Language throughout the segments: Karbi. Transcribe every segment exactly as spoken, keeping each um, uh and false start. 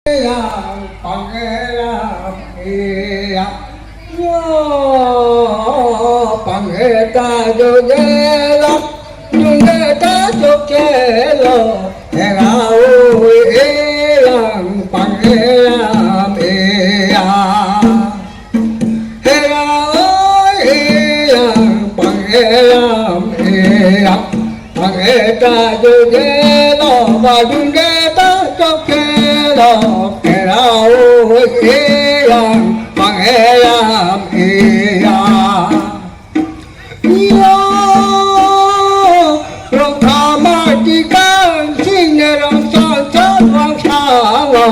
Yang panghe lam e yang. Yo panghe ta jojelo, dunde ta jojelo. Hera oi e yang panghe lam e yang. Hera oi e yang panghe lam e yang. Panghe ta jojelo, badunde ta jojelo. Hera oi e yang panghe lam e yang. Yo, rong khamati kan sing ne rong son son rong salo.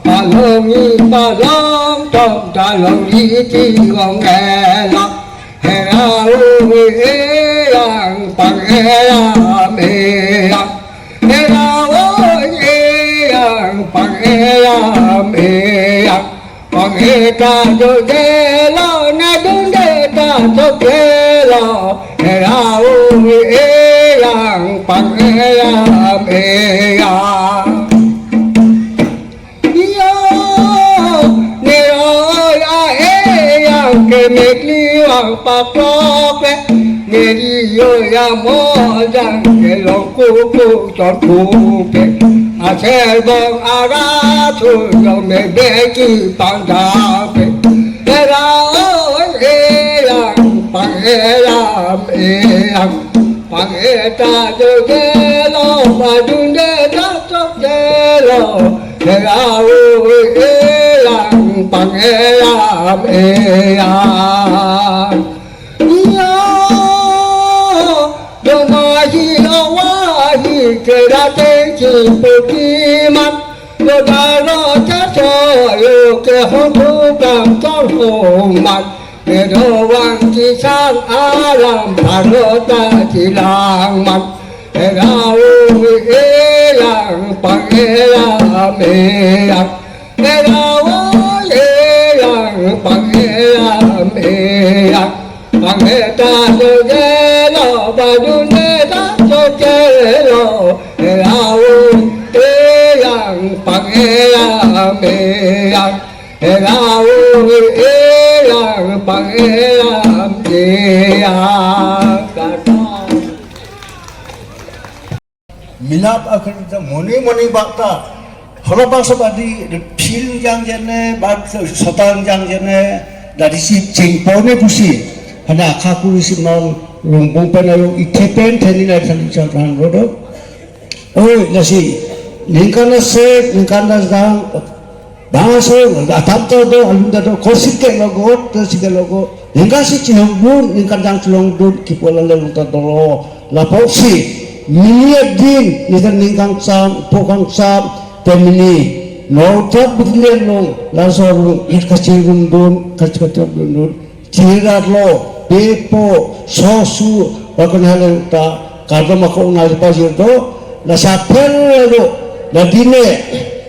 Palong i palong tong ta long i ti long e la. Hera oi e yang panghe lam e yang. Hera oi e yang panghe lam e yang. Panghe ta jojelo, na dunde ta jojelo. Hera oi e yang panghe lam e yang. Yo, ne oi a e yang ke mek ni wang paklok le. Ne oi a mo jang ke long kuku chon kupe. A sel bong ara thu yo me be ki pang da pe. Hera oi e yang panghe lam e yang. Panghe ta jojelo, badunde ta jojelo. Hera oi e yang panghe lam e yang. Yo, domahi awahi kera tengki putiman. Lo daro chaso yo ke hong thukam tol hong man. Medo vang kisang alam parota kilang man. Hera oi e yang panghe lam e yang. Hera oi e yang panghe lam e yang. Panghe ta jojelo, badunde ta jojelo. Hera oi e yang panghe lam e yang. Hera oi e yang panghe lam e yang. Minap akhir ta moni moni bak ta. Hala bangso badi, the film jang jene, bak sotan jang jene, dari si chingpo ne pusi. Hana akha kuri si non, rumbung pen ayo ithe pen theni na thani chang thang rodo. Oi, lasi, ningkan na se, ningkan na dang, bangso, atam ta do, alun ta do, kosik ke logo, kosik ke logo. Ningkan si chelongdun, ningkan dang chelongdun, kipu la le lung ta dolo. Lapu si, mini adin, ningkan ningkan sam, pokang sam, temini. Nor tap bitlen long, laso rung, kachirungdun, kachirungdun. Chirarlo, pepo, sosu, bakon halen ta, kardom ako ngali pajir do, la sapel do, la dine,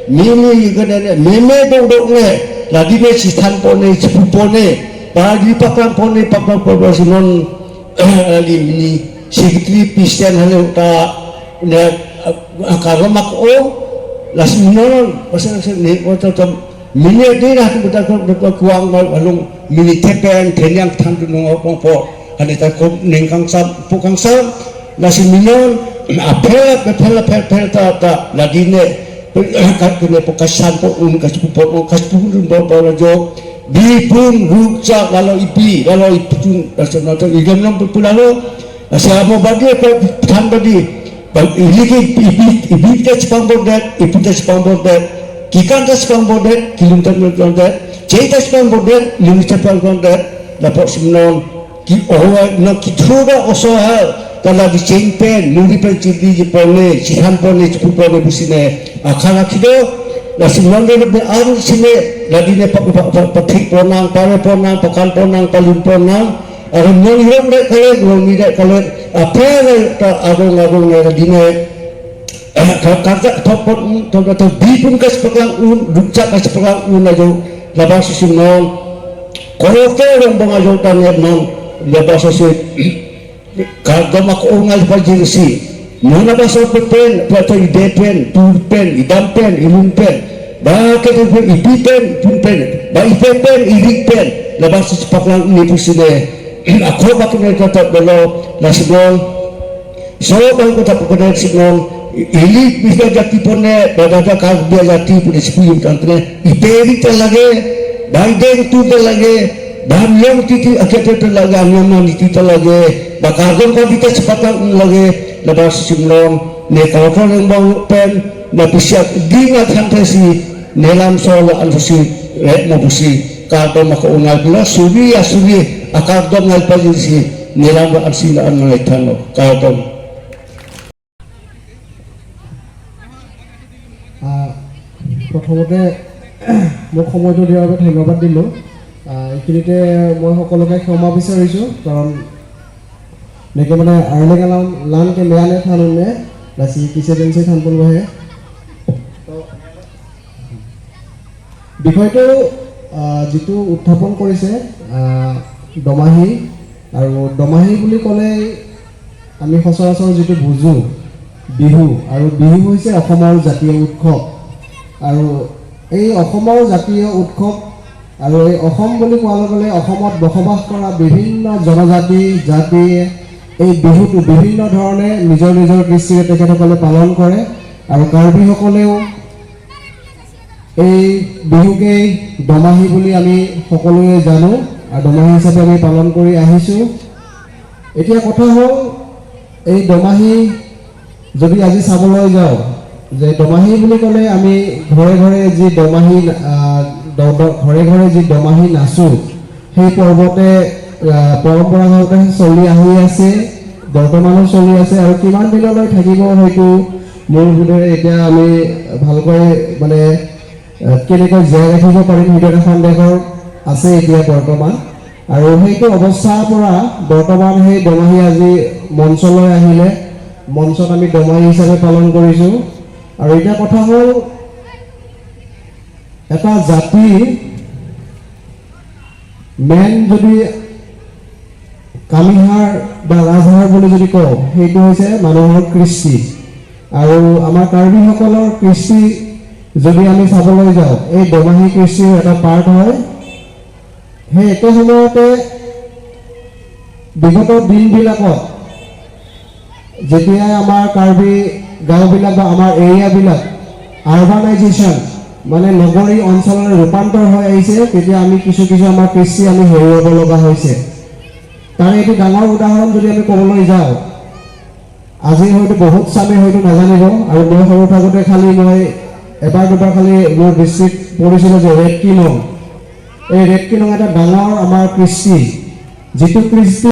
mimi gane ne, meme dong dong ne, la dine si than pone, si pu pone, ba di pakam pone, pakam pone, si non, ali mini, si kitri pisten halen ta, ne, kardom ako, la si non, pasal si ne, ototom, mini di dah tu betul betul kuang mal alung mini tepen tenyang than tu nung opong po. Hane ta ko ningkan sam pokang sam, lasi minon apel apel apel apel ta ta la dine kat kene po kasan po un kas po po kas po un po po la jo. Bipun ruksa lalo ipi lalo ipitun lasi nonton igam nom pulalo. Lasi amo badi ko than badi. Bang ili ke ipi, ipi ta chepang bordet, ipi ta chepang bordet, kikan ta chepang bordet, kilung ta chepang bordet, chei ta chepang bordet, lung ta chepang bordet, lapu si non, ki owa, no ki thura oso hal, kala di cheng pen, nuri pen chili ji pone, chihan pone, chipu pone busine, akhala kido, lasi non de ne aru sine, la dine pa, pa, pa, pathik ponang, pare ponang, pakan ponang, palun ponang, aru non hiram de kalen, non ni de kalen, apel ta agung agung ne la dine, Ka-, karja thopot un, thopot thop bipun kachepaklang un, dukcha kachepaklang un ajo, labang si si non. Koroke rombong ajo tangir non, labang si si. Kardom ako ngali pajir si. Non labang so pen, plato ide pen, tur pen, idam pen, ilun pen. Ba kedo pen ipi pen, ipi pen, ba ipi pen, ili pen, labangso chepaklang ni pusi ne. Ako ba kene kata belo, lasi belo. So ba kata pokok si belo, ili bisa jati pon ne, ba dada Karbi jati pon ne sipu yung tante ne. Ipe ili ta lage, ba ideng tu ta lage, ba yang titi akete ta lage, anyam na niti ta lage, ba kardom ka bita chepaklang lage, labangso chimlong, ne kau kau yang bang pen, na pisiak di na thang thesi, nelam so la-an pusi, re mo pusi, kardom ako ungal pula, suri ya suri, akardom ngal pa si, nelam la-an si la-an ngai thang lo, kardom. আহ, প্ৰথমতে মোক সময়টো দিয়াৰ বাবে ধন্যবাদ দিলোঁ। আহ, এইখিনিতে মই সকলোকে ক্ষমা বিচাৰিছোঁ, কাৰণ এনেকৈ মানে আৰ্লি কালাম লান কে মেয়ানে থানুনে, লাচি কিছে দিন চে থান পন বহে। তো, বিষয়টো, আহ, যিটো উত্থাপন কৰিছে, আহ, দমাহী, আৰু দমাহী বুলি ক'লে আমি সচৰাচৰ যিটো বুজো বিহু, আৰু বিহু হৈছে অসমৰ জাতীয় উৎসৱ। আৰু এই অসমৰ জাতীয় উৎসৱ, আৰু এই অসম বুলি কোৱাৰ লগে লগে অসমত বসবাস কৰা বিভিন্ন জনজাতি, জাতিয়ে এই বিহুটো বিভিন্ন ধৰণে নিজৰ নিজৰ কৃষ্টিৰে তেখেতসকলে পালন কৰে। আৰু কাৰ্বিসকলেও এই বিহুকেই দমাহী বুলি আমি সকলোৱে জানো আৰু দমাহী হিচাপে আমি পালন কৰি আহিছোঁ। এতিয়া কথা হ'ল, এই দমাহী যদি আজি চাবলৈ যাওঁ, যে দমাহী বুলি ক'লে আমি ঘৰে ঘৰে যি দমাহী, আহ, দ-, দ-, ঘৰে ঘৰে যি দমাহী নাচো, সেই পৰ্বতে, আহ, পৰম্পৰাগত চলি আহি আছে, বৰ্তমানো চলি আছে আৰু কিমান দিনলৈ থাকিব, হয়তো মোৰ বোধেৰে এতিয়া আমি ভালকৈ, মানে, আহ, কেনেকৈ জীয়াই ৰাখিব পাৰিম, সেইটো এটা সন্দেহ আছে এতিয়া বৰ্তমান। আৰু সেইটো অৱস্থাৰ পৰা বৰ্তমান সেই দমাহী আজি মঞ্চলৈ আহিলে, মঞ্চত আমি দমাহী হিচাপে পালন কৰিছোঁ। আৰু এতিয়া কথা হ'ল, এটা জাতি মেইন যদি কামিহাড় বা ৰাজহাড় বুলি যদি কওঁ, সেইটো হৈছে মানুহৰ কৃষ্টি। আৰু আমাৰ কাৰ্বিসকলৰ কৃষ্টি যদি আমি চাবলৈ যাওঁ, এই দমাহী কৃষ্টিৰ এটা পাৰ্ট হয়। সেই একে সময়তে বিগত দিনবিলাকত যেতিয়াই আমাৰ কাৰ্বি গাঁওবিলাক বা আমাৰ এৰিয়াবিলাক আৰ্বানাইজেশ্যন, মানে নগৰী অঞ্চললৈ ৰূপান্তৰ হৈ আহিছে, তেতিয়া আমি কিছু কিছু আমাৰ কৃষ্টি আমি হেৰুৱাব লগা হৈছে। তাৰে এইটো ডাঙৰ উদাহৰণ যদি আমি ক'বলৈ যাওঁ, আজি হয়তো বহুত চামে হয়তো নাজানিব, আৰু মই সৰু থাকোঁতে খালি মই এবাৰ দুবাৰ খালি মোৰ দৃষ্টিত পৰিছিলে যে ৰেড কিনং, এই ৰেড কিনং এটা ডাঙৰ আমাৰ কৃষ্টি, যিটো কৃষ্টি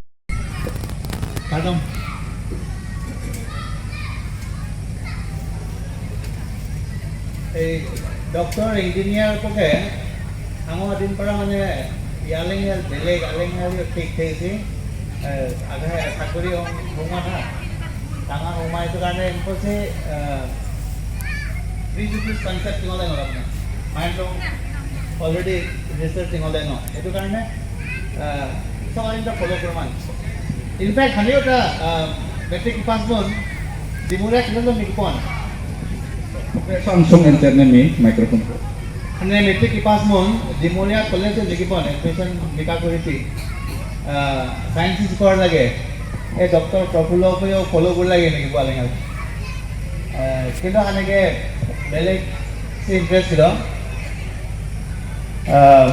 একদম। এই ডক্টৰ ইঞ্জিনিয়াৰ পোকে আঙৰ দিন পৰা মানে ইয়ালেং ইয়াল বেলেগ, আলেং ইয়াল ঠিক ঠিক সি, এ, আগে চাকৰি হং-, হঙা থা। ডাঙৰ হঙা এইটো কাৰণে এম কৈছে, এ, প্ৰি জুডিচ কনচেপ্ট কিমান লাগে আপোনাৰ? মাইণ্ড অলৰেডি ৰিচাৰ্চ কিমান লাগে ন? এইটো কাৰণে, এ, সব আইন ফলো কৰিব মানে। ইনফেক্ট, খালিও এটা, আহ, মেট্ৰিক পাছ মন, ডিমুৰীয়া কলেজত নিকি পন। Langsung internet ni microphone ko. Hane matric pass মন, ডিমুৰীয়া কলেজত নিকি পন, এডমিশ্যন নিকা কৰি পি, আহ, চায়েন্স কৰা লাগে। এই ডক্টৰ প্ৰফুল্ল কয়ো ফলো কৰি লাগে নেকি পোৱা লাগে। আহ, কিন্তু সেনেকে বেলেগ ইণ্টাৰেষ্ট ছিল। আহ,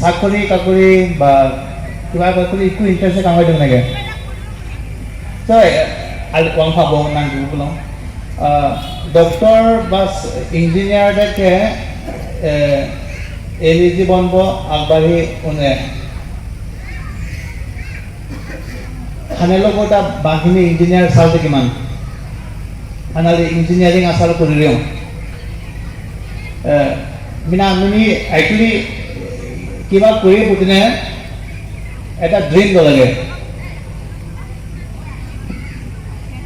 চাকৰি কাকৰি বা কিবা কাকৰি একো ইণ্টাৰেষ্ট কাম হৈ থাকে। তই আল-, ৱাং ফাবং নাং দিব বুলং। আহ, ডক্টৰ বা ইঞ্জিনিয়াৰ এটাকে, এ, এনে জীৱন আগবাঢ়ি উনে। Hanelo kota banghini engineer salte kiman. Hanali engineering asal kuriryong. Eh, mina mini actually kiba kuri putine eta dream do lage.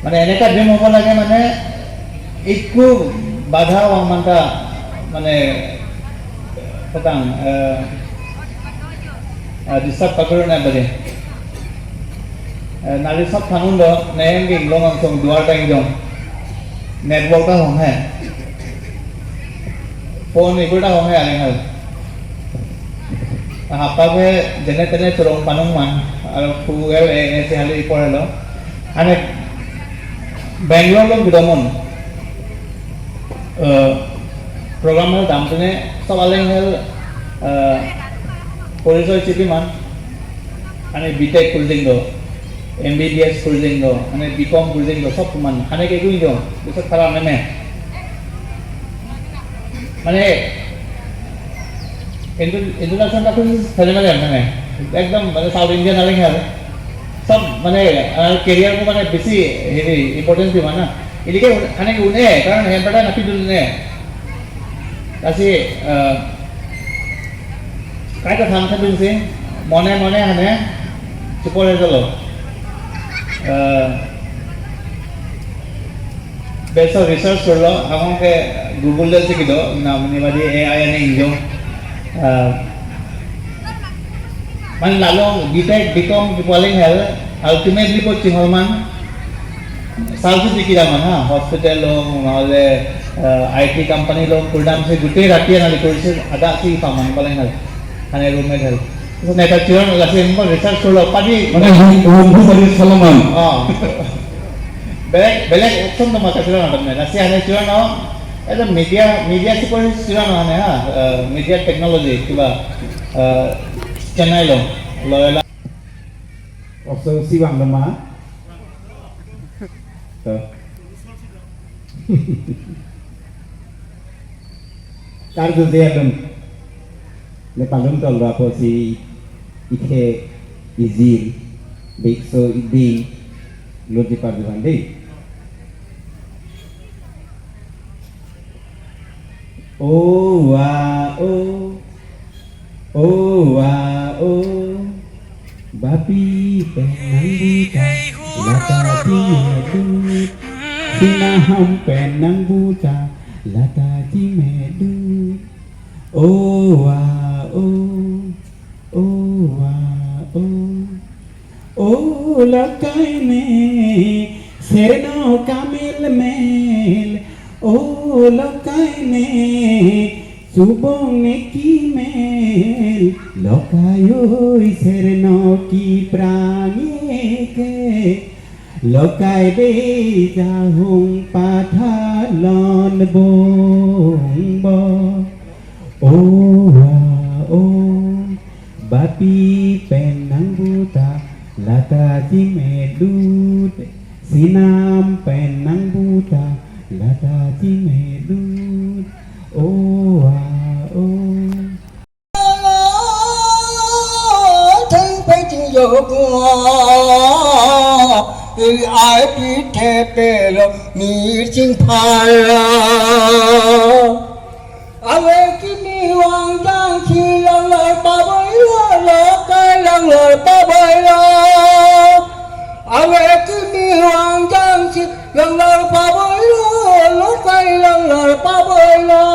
Mane eneka dream hobo lage mane ekku badha wang manta mane petang, eh, eh, disturb pakuru na bade. Eh, nari sab thangun do, neheng ging long angsong duar tang jong. Network ta hong hai. Phone ikur ta hong he aling hal. Ahapap he jene tene chorong panung man. Aro phu el e e si hali ipor helo. Ane Bangalore lo kedo mon. Eh, program hal dam tene sob aling hal, eh, porisoy chipi man. Ane B Tech kurjing do, M B B S kurjing do, ane B Com kurjing do, sob man. Ane ke kurjing do, besok para meme. Mane, introduction ta kun sale mane, mane, ekdom mane South Indian aling hal. Sob mane, ah, career ko mane besi hiri importance di mana. Ini ke un-, ane ke une, karon hem pada napi dun ne. Lasi, eh, kaita than thadun si, mone mone hane, chipor helo. Eh, beso research kurlo, ahong ke Google del si kedo, na mani badi A I ane ingjong. Eh, man lalo B Tech, B Com kipu aling hal, ultimately po chinghon man, salsi dikira man ha, hospital lo, nahole, eh, I T company lo, kurdam si gute rati anali kursi, ada si paman paling hal, ane roommate hal. So, neta chiron lasi mo research kurlo, padi. Mane hum, hum, hum, padi salaman. Oh. Belek, belek option to mata chiron adam ne. Lasi ane chiron no, ada media, media si pon chiron no ane ha, eh, media technology, kiba, eh, Chennai lo, lo la. Option si bang nama. To. Karju dia dum. Nepal dum tol apotsi ikhe ijir, bikso iding, lo di parju bang dei. O wa o, o wa o, bapi pen nangbuta, lata chimedut, sinam pen nangbuta, lata chimedut. O wa o, o wa o. O lokai ne, serno kamel mel. O lokai ne, subong ne kimel. Lokai oi, serno kiprange ke. Lokai dei jahung pathalon bong bo. O wa o, bapi pen nangbuta, lata chimedut, sinam pen nangbuta, lata chimedut. O wa o. Thang pe ching yok, ili ai pi the pe lo, mir ching phara. Ave kimi vang jang si lang lar paboi lo, lokai lang lar paboi lo. Ave kimi vang jang si lang lar paboi lo, lokai lang lar paboi lo.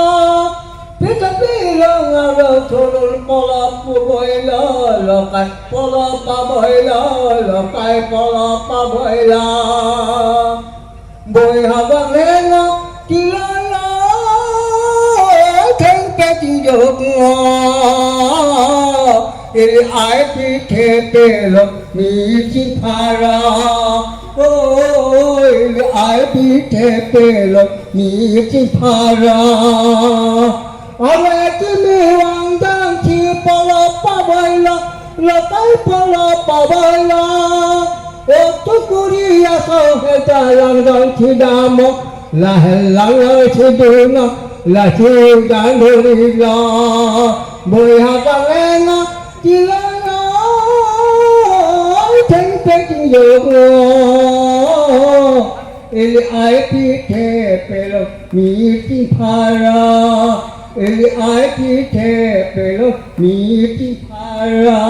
Pita pi lang aro thurul polo paboi lo, lokai polo paboi lo, lokai polo paboi lo. Boi ha bang leng o, ti la la, thang pe ching yok o, ili ai pi the pe lo, mir ching phara. O, ili ai pi the pe lo, mir ching phara. Ave kimi vang jang si polo paboi lo, lokai polo paboi lo. O tukuri aso he jalang jang si damo, la he lang lang si duna, la si dan duri lo. Boi ha bang leng o, ti la la, thang pe ching yok o. Ili ai pi the pe lo, mir ching phara. Ili ai pi the pe lo, mir ching phara.